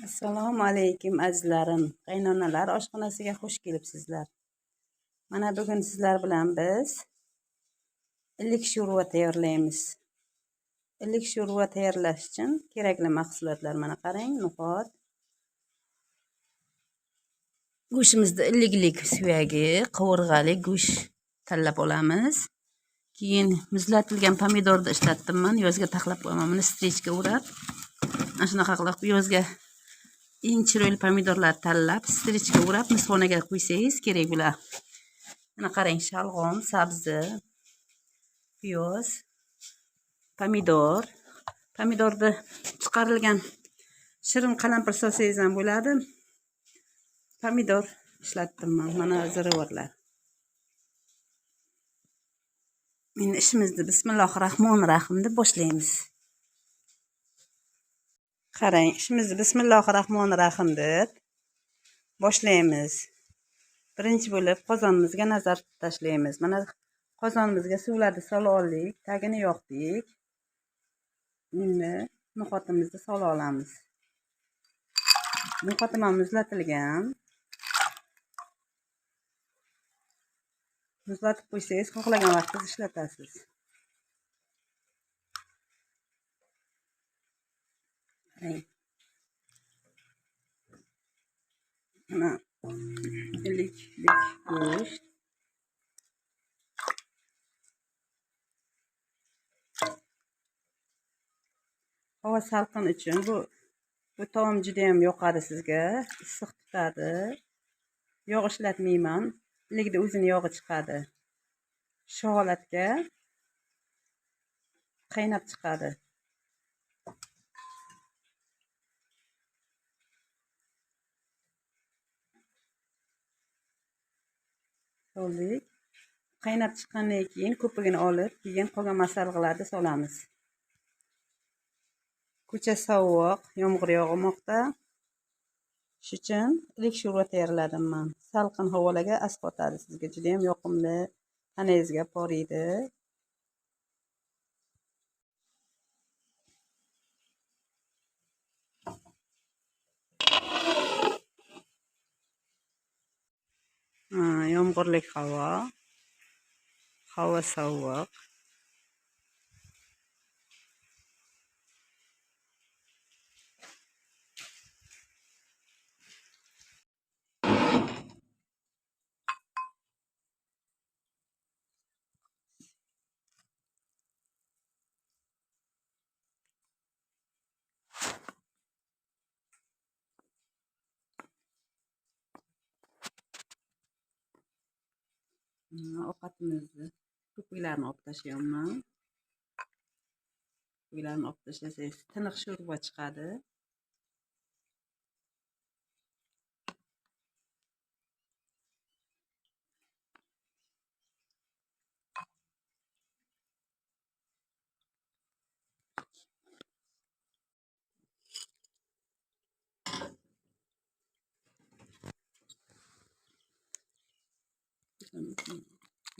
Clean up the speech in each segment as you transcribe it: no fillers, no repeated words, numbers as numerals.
Assalomu alaykum azizlarim. Qaynonalar oshxonasiga xush kelibsizlar. Mana bugun sizlar bilan biz iliq sho'rva tayyorlaymiz. Iliq sho'rva tayyorlash uchun kerakli mahsulotlar mana qarang, no'xat. Go'shtimizni iliklik suyagi, qovurg'ali go'sht tanlab olamiz. Keyin muzlatilgan pomidorni ishlatdim man, yozga taxlab qo'yaman. Buni strechka o'rab, ana shunaqa qilib yozga eng chiroyli pomidorlar tanlab, strechka o'rab muzxonaga qo'ysangiz kerak bular. Mana qarang, shalg'om, sabzi, piyoz, pomidor. Pomidorni chiqarilgan shirin qalampir solsangiz ham bo'ladi. Pomidor ishlatdim man. Mana ziravorlar. Endi ishimizni bismillahirrohmanirrohim deb boshlaymiz. Qarang, ishimizni bismillahirrohmanirrohim deb boshlaymiz. Birinchi bo'lib qozonimizga nazar tashlaymiz. Mana qozonimizga suvlarni solib oldik, tagini yoqdik. Endi no'xatimizni solib olamiz. No'xatim ham muzlatilgan. Muzlatib qo'ysangiz, xohlagan vaqtingiz ishlatasiz. Qarang. Mana iliklik go'sht. Havo salqin uchun bu taom juda ham yoqadi sizga. Issiq tutadi. Yog' ishlatmayman. Ilikda o'zini yog'i chiqadi. Shu holatga qaynab chiqadi. Soldik. Qaynab chiqqandan keyin ko'pigini olib, keyin qolgan masalliqlarni solamiz. Ko'cha sovuq, yomg'ir yog'moqda. Shu uchun iliq sho'rva tayyorladim men. Salqin havolarga asqotadi sizga, juda ham yoqimli, tanangizga poriydi. Yomg'irlik havo. Havo sovuq. Ovqatimizni ko'piklarni olib tashlayapman. Ko'piklarni olib tashlasangiz tiniq sho'rva chiqadi.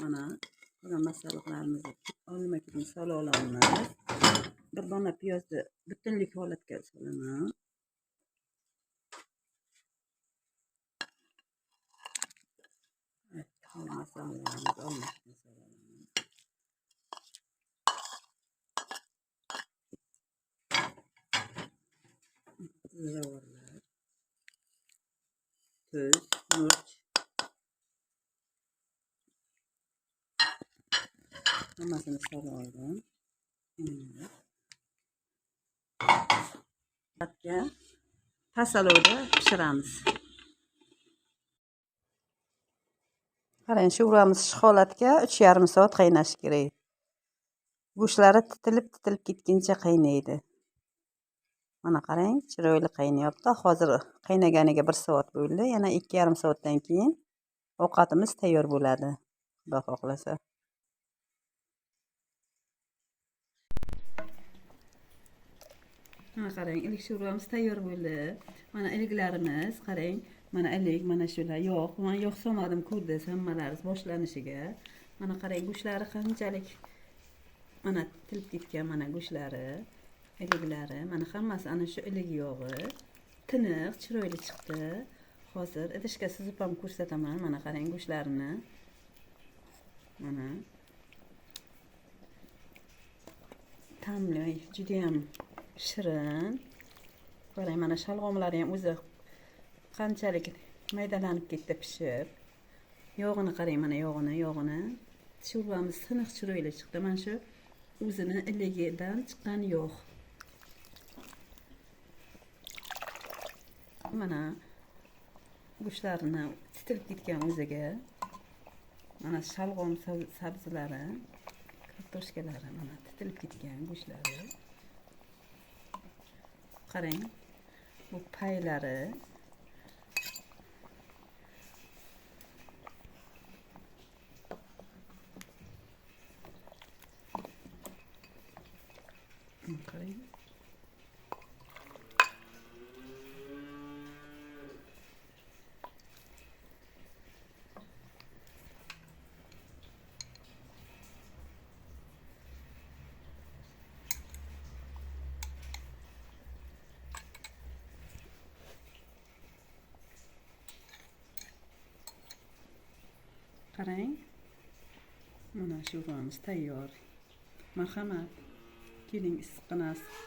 Mana qolgan masalliqlarimizni olma-ketin solib olamiz. Bir dona piyozni butunlik holatga solaman. Masalliqlarimizni olma-ketin solamiz. Ziravorlar, tuz, murch. Hammasini solib oldim. Endi past olovda pishiramiz. Qarang, sho'rvamiz shu holatga 3,5 soat qaynashi kerak. Go'shtlari titilib ketguncha qaynaydi. Mana qarang, chiroyli qaynayapti. Hozir qaynaganiga 1 soat bo'ldi. Yana 2,5 soatdan keyin ovqatimiz tayyor bo'ladi. Xudo xohlasa. Mana qarang, iliq sho'rvamiz tayyor bo'ldi. Mana iliklarimiz, qarang, mana ilik, mana shular yog'. Men yog' solmadim, ko'rdingiz hammalaringiz boshlanishiga. Mana qarang, go'shtlari qanchalik mana tilib ketgan, mana go'shtlari, iliklari, mana hammasi ana shu ilik yog'i. Tiniq, chiroyli chiqdi. Hozir idishga suzib ham ko'rsataman. Mana qarang go'shtlarini. Mana. Ta'mli, juda ham shirin. Qarang, mana shalg'omlari ham o'zi qanchalik maydalanib ketdi pishib. Yog'ini qarang, mana yog'ini. Sho'rvamiz tiniq, chiroyli chiqdi. Mana shu o'zini iligidan chiqqan yog'. Mana go'shtlarini titilib ketgan o'ziga. Mana shalg'om sabzilari, kartoshkalari mana titilib ketgan go'shtlari. Qarang, bu paylari. Qarang. Qarang. Mana sho'rvamiz tayyor. Marhamat. Keling, issiqqinasi.